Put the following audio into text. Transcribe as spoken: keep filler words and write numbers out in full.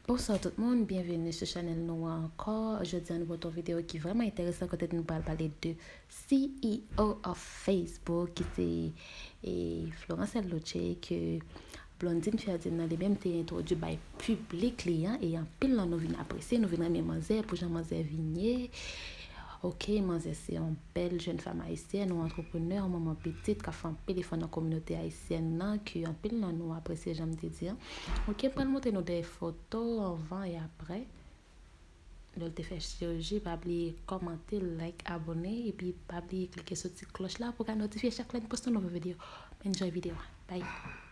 Bonswa tout moun, byenveni sou chanèl nou an ankò. Jodi a nou pote yon videyo ki vrèman enteresan kote nou pral pale de C E O of Facebook ki se e, Florence L. Loche ke Blondine Ferdinand li menm te entwodui bay piblik li an e anpil nan nou vin apresye, nou vin renmen manzè pou jan manzè vin ye. Ok, manzè se yon bèl jèn fanm ayisyèn, yon antreprenè, yon manman pitit k ap fè anpil efò nan kominote ayisyèn nan, ke anpil nan nou apresye jan m te di an. Ok, m pral montre nou de foto anvan e aprè. Lè l te fè chiriji, pa bliye kòmante, like, abone, epi pa bliye klike sou ti klòch la pou ka notifye chak lè n poste yon nouvo videyo. Enjoy videyo a. Bye.